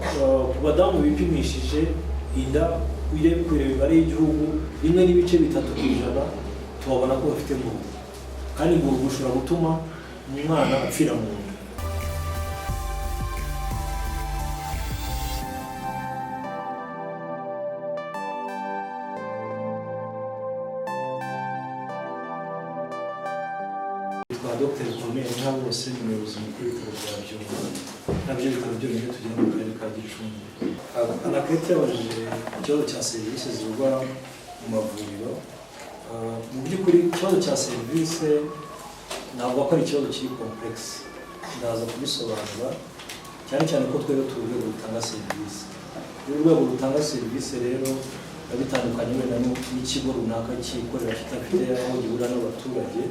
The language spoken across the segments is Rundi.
Ku badamu bipimishije inda, ujye kureba imibare y'igihugu, 1.3% tubabona ko bafite mburugu, kandi mburugu ushobora gutuma umwana apfira mu nda. Twa Dr Colonel Ntabose, ni umuyobozi mukuru w'ibitaro bya Byumba, nabyo bitaro byonyine tugira mu karere ka Gicumbi. Anaclet yabajije ikibazo cya serivisi zivugwa mu mavuriro. Mu by'ukuri ikibazo cya serivisi navuga ko ari ikibazo kiri complexe, ndaza kubisobanura, cyane cyane ko twebwe turi urwego rutanga serivisi. Iyo urwego rutanga serivisi rero biba bitandukanye wenda n'ikigo runaka cyikorera kidafite aho gihurira n'abaturage.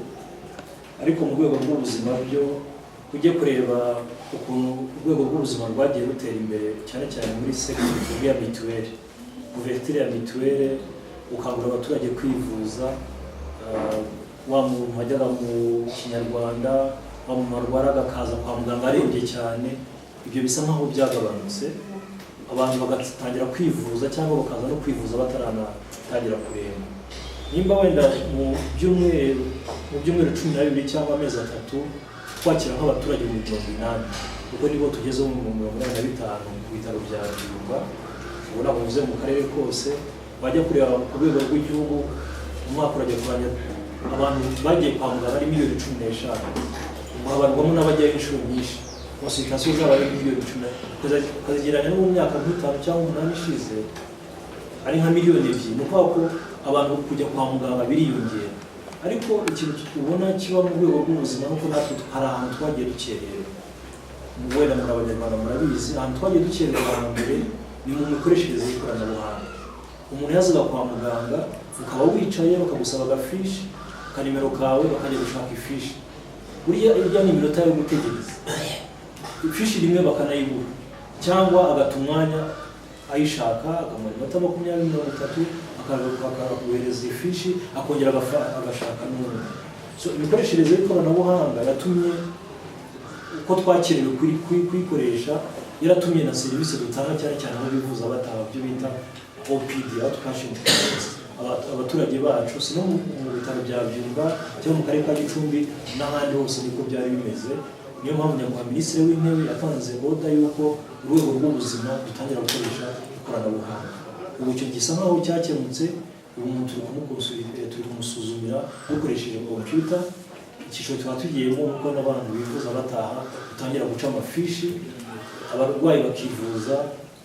Ariko mu rwego rw'ubuzima byo ujye kureba ukuntu urwego rw'ubuzima rwagiye rutera imbere, cyane cyane muri secteur ya mituweli, couverture ya mituweli, gukangurira abaturage kwivuza. Wa muntu wajyaga mu kinyarwanda, wa muntu warwaraga akaza kwa muganga arembye cyane, ibyo bisa nkaho byagabanutse, abantu bagatangira kwivuza cyangwa bakaza no kwivuza bataranatangira kuremba. Nimba wenda mu byumweru 12 cyangwa amezi 3 twakira nk'abaturage 80,000, kuko nibo tugezeho mu 85 ku bitaro bya Byumba, ubu ntabwo mvuze mu karere kose. Wajya kureba ku rwego rw'igihugu, umwaka urajya kurangira abantu bagiye kwa muganga ari miliyoni 15, ubu habarwamo n'abajyayo inshuro nyinshi, consultation zabo ari miliyoni 10, ukazigereranya no mu myaka nk'itanu cyangwa umunani ishize ari nka miliyoni 2. Ni ukuvuga ko abantu kujya kwa muganga biriyongera. Ariko ikintu ubona kiba mu rwego rw'ubuzima nuko natwe hari ahantu twagiye dukererwa. Wenda muri Abanyarwanda murabizi, ahantu twagiye dukererwa hambere ni mu mikoreshereze y'ikoranabuhanga. Umuntu yazaga kwa muganga, ukaba wicaye, bakagusaba agafishi, akanimero kawe, bakajya gushaka ifishi. Buriya irya ni iminota yo gutegereza ifishi rimwe, bakanayibura, cyangwa agata umwanya ayishaka, akamara iminota 20, 30, akaguhereza ifishi, akongera agashaka n'undi. So imikoreshereze y'ikoranabuhanga yatumye uko twakerewe kuyikoresha, yaratumye na serivisi dutanga, cyane cyane aho bivuza bataha, ibyo bita OPD, outpatient clinics. Abaturage bacu, si no mu bitaro bya Byumba cyangwa mu karere ka Gicumbi, n'ahandi hose niko byari bimeze. Niyo mpamvu nyakubahwa Minisitiri w'Intebe yatanze order y'uko urwego rw'ubuzima dutangira gukoresha ikoranabuhanga. Ubu icyo gisa nkaho cyakemutse. Ubu umuntu turi kumusuzumira dukoresheje computer. Icyiciro tuba tugiyemo nuko n'abantu bivuza bataha dutangira guca amafishi, abarwayi bakivuza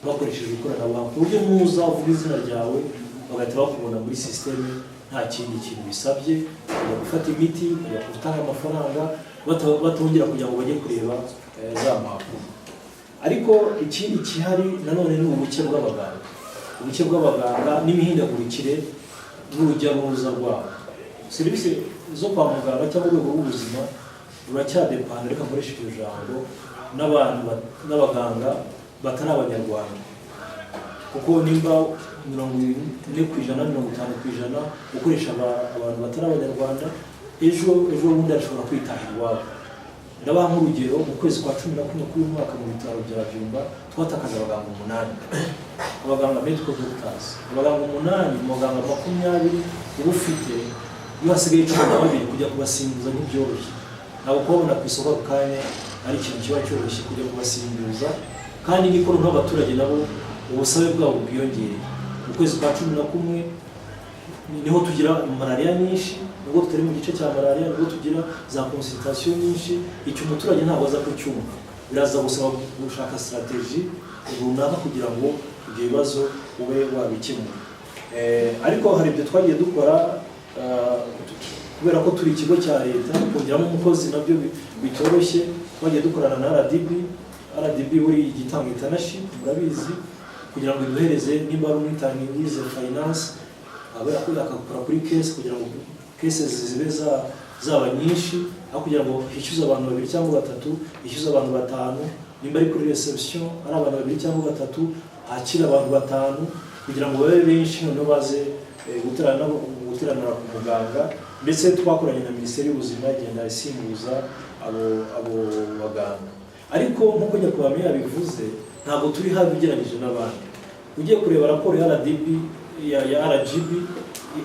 bakoresheje ikoranabuhanga, ku buryo nuza uvuga izina ryawe bagahita bakubona muri système, nta kindi kintu bisabye kujya gufata imiti, kujya gutanga amafaranga, batongera kugira ngo bajye kureba za mpapuro. Ariko ikindi gihari nanone ni ubuke bw'abaganga, ubuke bw'abaganga n'imihindagurikire n'urujya n'uruza rwabo. Serivisi zo kwa muganga cyangwa urwego rw'ubuzima ruracyadepanda, reka nkoreshe iryo jambo, n'abantu n'abaganga batari Abanyarwanda, kuko nimba 40%, 50% ukoresha abantu batari Abanyarwanda, ejo ejo bundi ashobora kwitaha iwabo. Ndabaha nk'urugero: mu kwezi kwa 11 k'uyu mwaka, mu bitaro bya Byumba twatakaje abaganga umunani, abaganga medical doctors, abaganga umunani mu baganga 20 uba ufite. Iyo hasigaye 12, kujya kubasimbuza ntibyoroshye. Ntabwo kubabona ku isoko ako kanya ari ikintu kiba cyoroshye kujya kubasimbuza, kandi niko n'abaturage nabo ubusabe bwabo bwiyongereye. Mu kwezi kwa 11 niho tugira malariya nyinshi, nubwo tutari mu gice cya malariya, nibwo tugira za consultation nyinshi. Icyo umuturage ntabwo aza kucyumva, biraza gusaba gushaka stratégie runaka kugira ngo ibyo bibazo ube wabikemura. Ariko hari ibyo twagiye dukora, kubera ko turi ikigo cya leta, kongeramo umukozi nabyo bitoroshye. Twagiye dukorana na RDB. RDB buri igitanga internship, murabizi, kugira ngo iduhereze nimba ari umwitangi wize finance abe akakora kuri caisse, kugira ngo caisses zibe zaba nyinshi, aho kugira ngo hishyuze abantu babiri cyangwa batatu, hishyuze abantu batanu. Nimba ari kuri reception ari abantu babiri cyangwa batatu, hakira abantu batanu, kugira ngo babe benshi, noneho baze guteranira ku muganga. Ndetse twakoranye na Minisiteri y'Ubuzima, igenda isimbuza abo baganga. Ariko nk'uko nyakubahwa meya yabivuze, Ntabwo turi habi ugereranyije n'abandi. Ugiye kureba raporo ya RDB, ya RGB,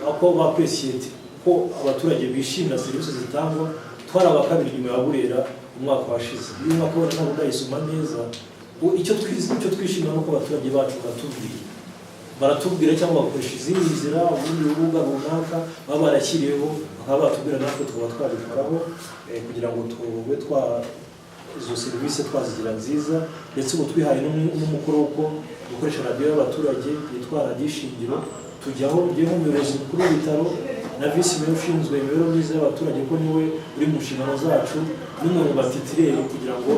uko bapresiyete ko abaturage bishimira serivisi zitangwa, twari aba kabiri nyuma ya Burera umwaka washize. Uyu mwaka wenda ntabwo ndayisoma neza. Icyo twishimira ni uko abaturage bacu baratubwira cyangwa bakoresha izindi nzira, ubundi rubuga runaka baba barashyiriyeho, bakaba batubwira, natwe tukaba twabikoraho kugira ngo tube twa izo serivisi twazigira nziza. Ndetse ubu twihaye n'umukoro wo gukoresha radiyo y'abaturage yitwa Radiyo Ishingiro. Tujyaho njyewe nk'umuyobozi mukuru w'ibitaro na visi meya ushinzwe imibereho myiza y'abaturage, ko niwe uri mu nshingano zacu, n'umwe mu ba titulaire, kugira ngo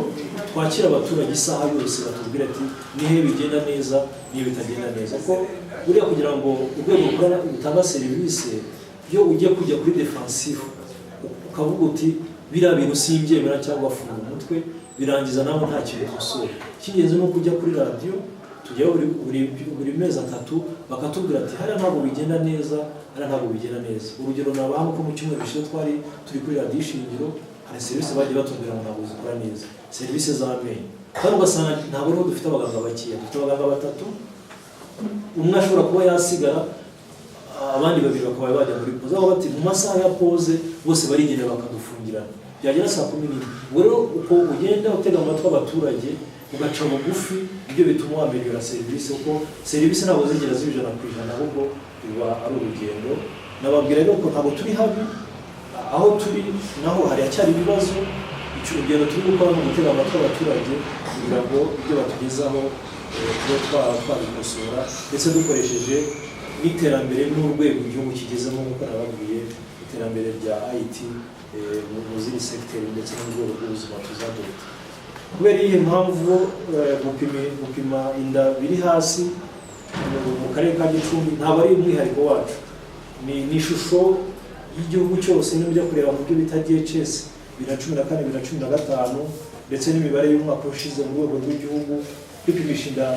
twakire abaturage isaha yose, batubwire ati nihe bigenda neza, nihe bitagenda neza. Kuko buriya kugira ngo urwego rukora rutanga serivisi, iyo ugiye kujya kuri defensive ukavuga uti biriya bintu simbyemera cyangwa wafunga umutwe, birangiza nawe nta kintu ukosora. Icy'ingenzi ni uko ujya kuri radiyo, tujyaho buri mezi 3, bakatubwira ati hariya ntabwo bigenda neza, hariya ntabwo bigenda neza. Urugero nabaha ko mu cyumweru gishize twari turi kuri Radiyo Ishingiro, hari serivisi bagiye batubwira ngo ntabwo zikora neza, serivisi z'amenyo, kandi ugasanga ntabwo ariho dufite abaganga bakeya. Dufite abaganga batatu, umwe ashobora kuba yasigara, abandi babiri bakaba bajya muri pause, aho bati mu masaha ya pause bose barigendera bakadufungirana, byagera saa 11. Ubwo rero uko ugenda utega amatwi abaturage, ugaca bugufi, ibyo bituma wameliora serivisi, kuko serivisi ntabwo zigera ziba 100%, ahubwo biba ari urugendo. Nababwira rero ko ntabwo turi habi, aho turi naho hari hacyari ibibazo. Icyo urugendo turi gukora ni ugutega amatwi abaturage kugira ngo ibyo batugezaho tube twabikosora, ndetse dukoresheje n'iterambere n'urwego igihugu kigezemo, nk'uko nababwiye iterambere rya IT mu zindi segiteri ndetse no mu rwego rw'ubuzima tuzadota. Kubera iyihe mpamvu gupima inda biri hasi mu karere ka Gicumbi? Ntabwo ari umwihariko wacu, ni ishusho y'igihugu cyose. Niba ujya kureba mu byo bita DHS 2014, 2015, ndetse n'imibare y'umwaka ushize mu rwego rw'igihugu, kwipimisha inda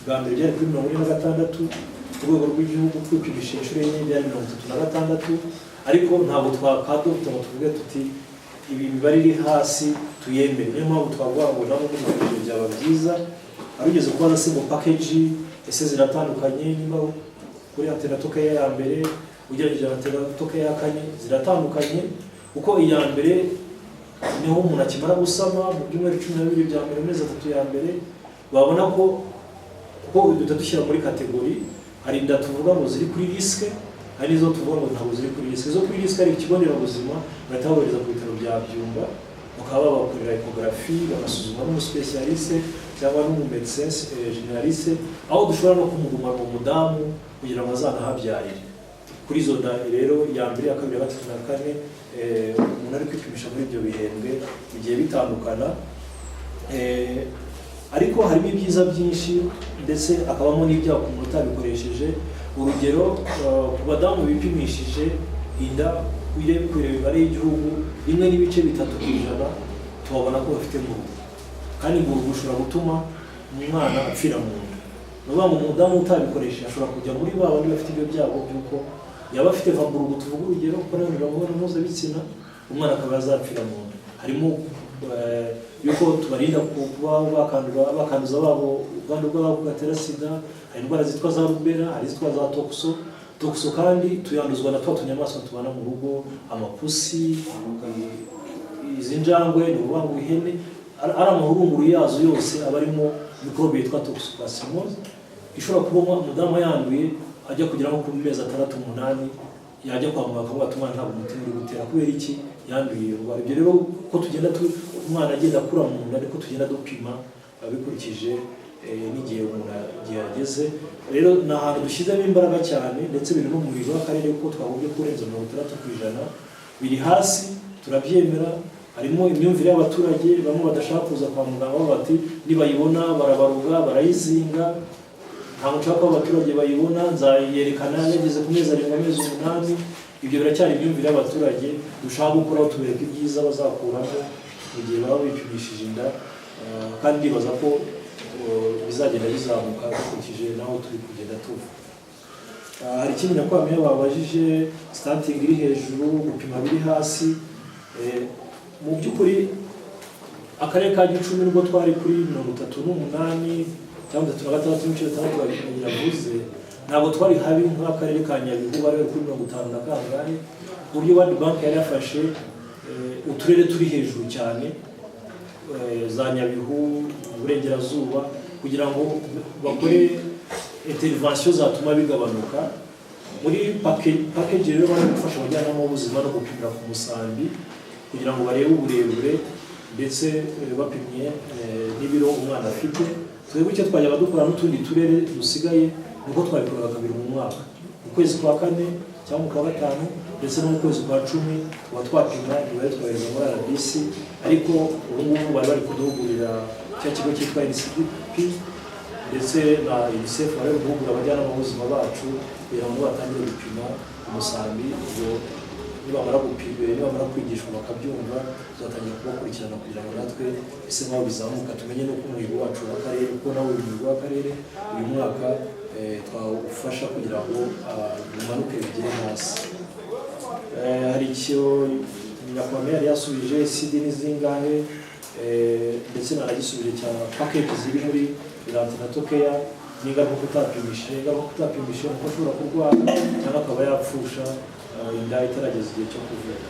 bwa mbere byari kuri 46 ku rwego rw'igihugu, kwipimisha inshuro enye byari 36. Ariko ntabwo twakadopta ngo tuvuge tuti ibi mibare iri hasi tuyemere. Niyo mpamvu twavuga ngo namwe mudufashije byaba byiza. Hari ugeze kubaza se ngo package ese ziratandukanye? Niba kuri antenatal care ya mbere ugereranyije na antenatal care ya kane, ziratandukanye, kuko iya mbere niho umuntu akimara gusama, mu byumweru 12 bya mbere, amezi 3 ya mbere, babona ko, kuko duhita dushyira muri catégorie, hari inda tuvuga ngo ziri kuri risque, hari n'izo tuvuga ngo ntabwo ziri kuri risque. Izo kuri risque ari ikigo nderabuzima, bahita babohereza ku bitaro bya Byumba, bakaba babakorera échographie, bagasuzuma n'umu spécialiste cyangwa n'umu médecin généraliste, aho dushobora no kumugumana uwo mudamu kugira ngo azanahabyarire. Kuri izo nda rero, iya mbere, iya kabiri, iya gatatu na kane, umuntu ari kwipimisha muri ibyo bihembwe bigiye bitandukana. Ariko harimo ibyiza byinshi, ndetse akabamo n'ibyago ku muntu utabikoresheje. Urugero, ku badamu bipimishije inda, urebe kureba imibare y'igihugu, 1.3% tubabona ko bafite mburugu, kandi mburugu ushobora gutuma umwana apfira mu nda. Ni ukuvuga ngo umudamu utabikoresheje ashobora kujya muri ba bandi bafite ibyo byago by'uko yaba afite mburugu, tuvuga urugero, kuko nayo imibonano mpuzabitsina, umwana akaba yazapfira mu nda. Harimo yuko tubarinda kuba bakandura, bakanduza babo ubwandu bw'agakoko gatera sida. Hari indwara zitwa za rubella, hari izitwa za toxo. Toxo kandi tuyanduzwa na twa tunyamaswa tubana mu rugo, amapusi, izi njangwe, ni ukuvuga ngo ihene, ari amahurunguru yazo yose aba arimo mikorobe yitwa toxoplasmose, ishobora kuba umudamu yanduye ajya kugera nko ku mezi 6, 8, yajya kwa muganga bakavuga ati umwana ntabwo umutima uri gutera. Kubera iki? Yanduye iyo ndwara. Ibyo rero ko tugenda umwana agenda akura mu nda, ariko tugenda dupima bikurikije n'igihe umuntu igihe ageze. Rero ni ahantu dushyizemo imbaraga cyane, ndetse biri no mu mihigo y'akarere ko twagombye kurenza 60%. Biri hasi, turabyemera. Harimo imyumvire y'abaturage bamwe badashaka kuza kwa muganga, bavuga bati nibayibona barabaruga, barayizinga, ntabwo nshaka ko abaturage bayibona, nzayerekana yageze ku mezi 7, amezi 8. Ibyo biracyari imyumvire y'abaturage dushaka gukoraho, tubereka ibyiza bazakuramo mu gihe baba bipimishije inda. Kandi ndibaza ko bizagenda bizamuka dukurikije naho turi kugenda tuva. Hari ikindi nyakubahwa babajije, stunting iri hejuru, gupima biri hasi. Mu by'ukuri akarere ka Gicumbi nubwo twari kuri 38 cyangwa 36.6 yavuze, ntabwo twari habi nk'akarere ka Nyabihu, bari bari kuri 50 na kangahe, ku buryo World Bank yari yafashe uturere turi hejuru cyane, za Nyabihu, Uburengerazuba, kugira ngo bakore intervention zatuma bigabanuka. Muri package rero bari gufasha abajyanama b'ubuzima no gupimira ku musambi kugira ngo barebe uburebure, ndetse bapimye n'ibiro umwana afite. Twebwe icyo twajyaga dukora n'utundi turere dusigaye ni uko twabikoraga kabiri mu mwaka, mu kwezi kwa kane cyangwa mu kwa gatanu, ndetse no mu kwezi kwa 10, tuba twapima imibare twohereza muri RBC. Ariko ubu ngubu bari bari kuduhugurira, cya kigo cyitwa NCDP ndetse na UNICEF bari guhugura abajyanama b'ubuzima bacu kugira ngo batangire gupima umusambi. Ubwo nibamara gupima, nibamara kwigishwa bakabyumva, tuzatangira kubakurikirana kugira ngo natwe bise nk'aho bizamuka, tumenye n'uko umuhigo wacu w'akarere, kuko nawe uyu muhigo w'akarere uyu mwaka twawufasha kugira ngo bimanuke bigere hasi. Hari icyo nyakubahwa yari yasubije, ECD ni zingahe, ndetse nanagisubije cya package ziri muri antenatal care n'ingaruka kutapimishije. Ingaruka kutapimishije ni uko ashobora kurwara cyangwa akaba yapfusha inda itarageza igihe cyo kuvuka.